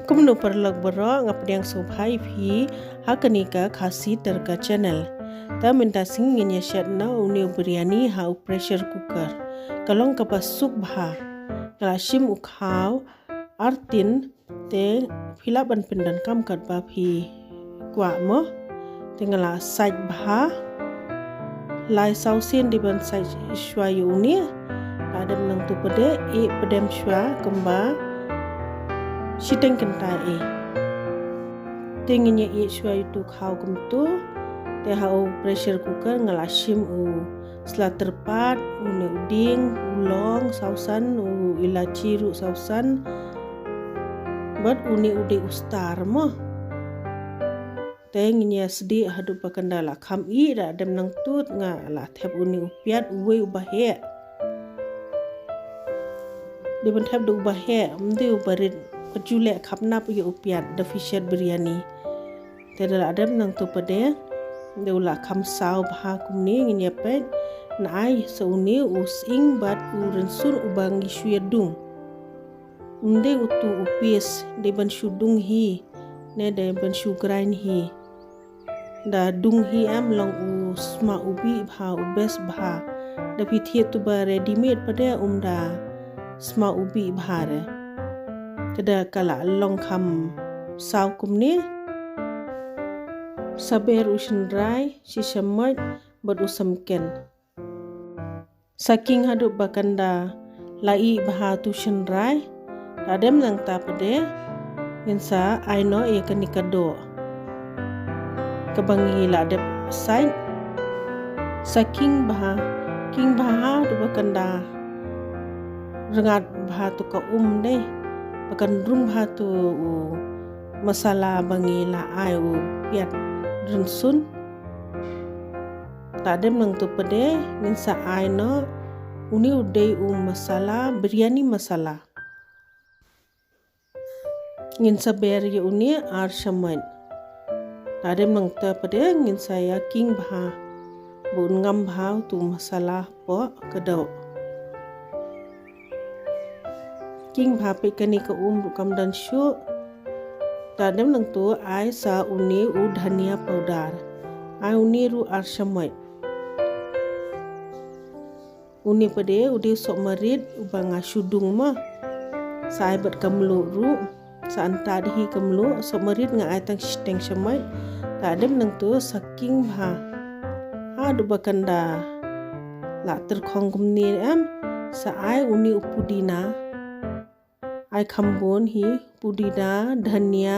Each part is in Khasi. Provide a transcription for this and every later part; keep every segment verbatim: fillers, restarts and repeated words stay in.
Kumno paralok baroh, nga pdiang sngewbha ïa phi ha kane ka Khasi Tadka channel. Te mynta sngi ngin ïa shet noh une u biryani ha u pressure cooker. Ka long kaba suk bha. Nga la shim u khaw ar tin, te phi lah ban pyndonkam katba phi kwah mo. Te nga la sait bha. Lai saw sien dei ban sait shuwa ïa une. La dep nangtu pat de, ïeh pat de shuwa kumba shiteng kynta ïa. Te ngin ïa ïeh shuwa ïa utu u khaw kumtu. Te ha u pressure cooker nga la shim u sla tyrpad, une u dieng, u long saw san, u ilachi ruh saw san. Bad une u dei u star mo. Te ngin ïa sdieh haduh ba kan da la kham ïeh, la dep nangtu nga la thep une u piat uwei uba heh. Dei ban thep da uba heh, ym dei uba rit, ka ju leh khapnap ïa u piat da phi shet biryani. Te da la dep nangtu pat de, da u la kham saw bha kumne ngin ïa peit, ngin ai sa une u sying bad u rynsun uba ngi shu ïa dung. Ym dei utu u paste, dei ban shu dung hi, ne dei ban shu grind hi. Da dung hi em long u sma u bih bha, u best bha. Da phi thied tu ba ready made pat de um da sma u bih bha re. Te da ka la long kham saw kumne. Sa ber u shynrai, shi shamoit, bad u samken. Sa king haduh ba kan da la ïeh bha utu u shynrai. La dep nangta pat de ngin sa ai noh ïa kane ka doh kaba ngi la dep sait. Sa king bha, king bha haduh ba kan da rngat bha utu ka um de. Ba kan rung bha utu u masala ba ngi la ai u piat rynsun. La dep nangtu pat de ngin sa ai noh, une u dei u masala, biryani masala. Ngin sa ber ïa une ar shamoit. La dep nangta pat de ngin sa ïa king bha, ba un ngam bha utu u masala hapoh ka doh. King bha, peit kane ka um ruh kam don shuh. La dep nangtu ai sa une u dhania powder. Ai une ruh ar shamoit. Une pat de u dei u sohmarit uba nga shu dung mo. Sa ai bad ka mluh ruh. Sa antad hi ka mluh, sohmarit nga ai tang shiteng shamoit. La dep nangtu sa king bha. Haduh ba kan da la tyrkhong kumne em, sa ai une u pudina. Ai kham bun hi, pudina, dhania.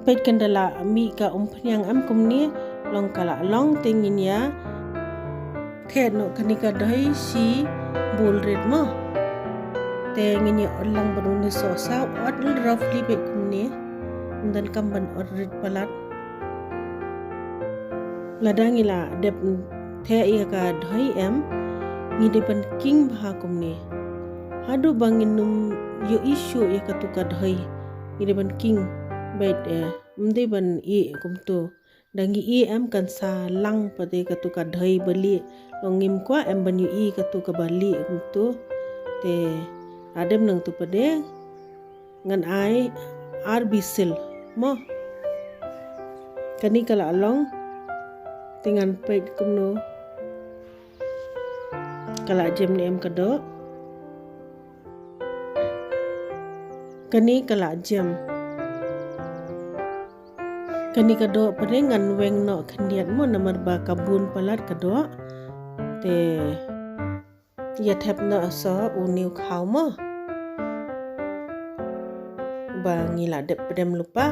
Peit kan da la mih ka umphniang em kumne, long ka la long. Te ngin ïa theh noh kane ka doi shi bowl rit mo. Te ngin ïa ot lang bad une sohsa, ot roughly beit kumne. Ym donkam ban ot rit palat. Lada ngi la dep theh ïa ka doi em, ngi dei ban king bha kumne. Haduh ba ngin ym ïohi shuh ïa katu ka doi, ngi dei ban king beit, eh, ym dei ban ïeh kumtu. Da ngi ïeh em kan sa lang pat ïa katu ka doi ba lieh. Long ngim kwah em ban ïohi katu kaba lieh kumtu. Te la dep nangtu pat de ngan ai ar whistle mo. Kane ka la long. Te ngan peit kumno ka la jem ne em ka doh. Kane ka la jem. Kane ka doh pat de ngan weng noh khyndiat mo, namar ba ka bun palat ka doh. Te ïa thep noh sa une u khaw mo ba ngi la dep pdem lypa.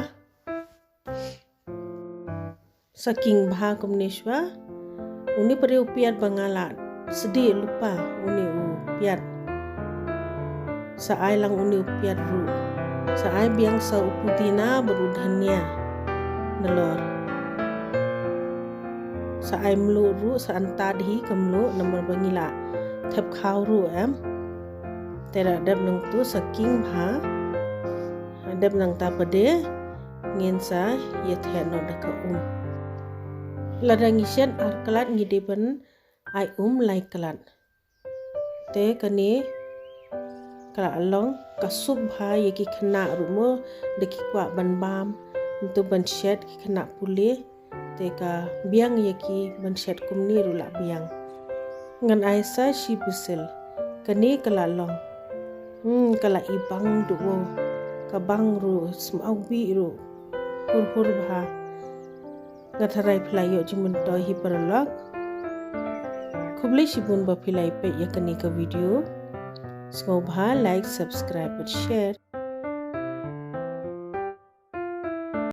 Sa king bha kumne shuwa. Une pat de u piat ba nga la sdieh lypa, une u piat. Sa ai lang une u piat ruh. Sa ai biang sa u pudina bad u dhania nalor. Sa ai mluh ruh, sa antad hi ka mluh, namar ba ngi la thep khaw ruh em. Te la dep nangtu sa king bha. Dep nangta pat de ngin sa ïa theh noh da ka um. Lada ngi shet ar klat ngi dei ban ai um lai klat. Te kane ka la long ka suk bha ïa ki khynnah ruh mo, da ki kwah ban bam, ntu ban shet ki khynnah pule, te ka biang ïa ki ban shet kumne ruh la biang. Ngan ai sa shi bisil, kane ka la long. Hmm, ka la i bang duh, ka bang ruh, smaw bih ruh, hur hur bha. Nga tharai phi la ïoh jingmyntoi hi paralok. Khublei shibun ba phi la ïa peit ïa kane ka video. Sngewbha like, subscribe bad share.